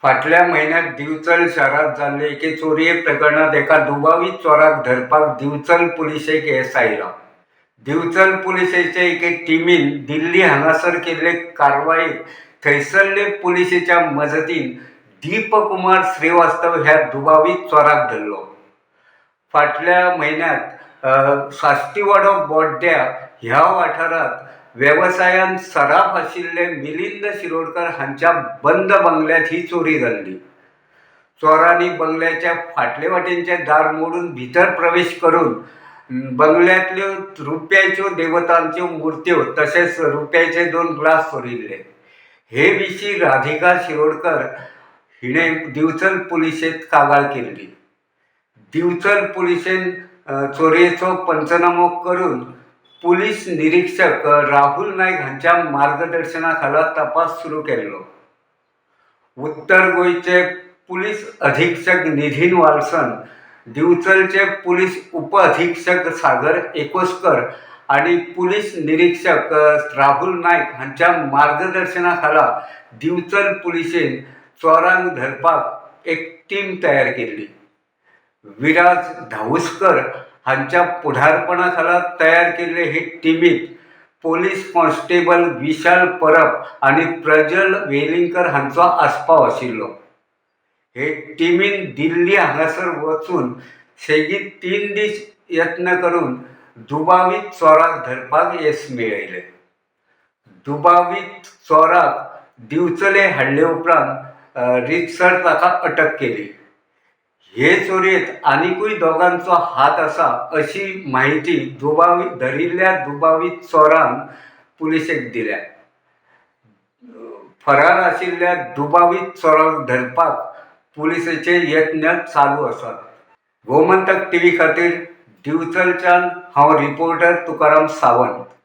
फाटल्या म्हयन्यांत दिवचल शारांत जाल्ले एके चोरये प्रकरणांत एका दुबावीत चोराक धरपाक दिवचल पुलिशेक येस आयलां. दिवचल पुलिशेचे एके टिमीन दिल्ली हांगासर केल्ले कारवायेंत थंयसरले पुलिशेच्या मजतीन दीपकुमार श्रीवास्तव ह्या दुबावीत चोराक धरलो. फाटल्या म्हयन्यांत साश्टीवाडो बोड्ड्या ह्या वाठारांत वेवसायान सराफ आशिल्ले मिलिंद शिरोडकर हांच्या बंद बंगल्यांत ही चोरी जाल्ली. चोरांनी बंगल्याच्या फाटले वाटेनचें दार मोडून भितर प्रवेश करून बंगल्यांतल्यो रुप्याच्यो देवतांच्यो मुर्त्यो तशेंच रुप्याचे 2 ग्लास चोरिल्ले. हे विशीं राधिका शिरोडकर हिणें दिवचल पुलिशेंत कागाळ केल्ली. दिवचल पुलिशेन चोरयेचो पंचनामो करून पुलीस निरिक्षक राहुल नायक हांच्या मार्गदर्शना खाला तपास सुरू केल्लो. उत्तर गोंयचे पुलीस अधिक्षक निधीन वाल्सन, दिवचलचे पुलीस उपअधिक्षक सागर एकोस्कर आनी पुलीस निरिक्षक राहुल नायक हांच्या मार्गदर्शना खाला दिवचल पुलिशेन चोरांक धरपाक एक टीम तयार केल्ली. विराज धाऊस्कर हांच्या फुडारपणा खाला तयार केल्ले हे टिमींत पोलीस कॉन्स्टेबल विशाल परब आनी प्रजल वेलिंगकर हांचो आस्पाव आशिल्लो. हे टिमीन दिल्ली हांगासर वचून सेगीत 3 दीस यत्न करून दुबावीत चोराक धरपाक येस मेळयलें. दुबावीत चोराक दिवचले हाडले उपरांत रितसर ताका अटक केली. हे चोरयेंत आनिकूय दोगांचो हात आसा अशी म्हायती धरिल्ल्या दुबावीत चोरान पुलिशेक दिल्या. फरार आशिल्ल्या दुबावीत चोराक धरपाक पुलिसेचे यत्न चालू आसात. गोमंतक टीव्ही खातीर दिवचलच्यान हांव रिपोर्टर तुकाराम सावंत.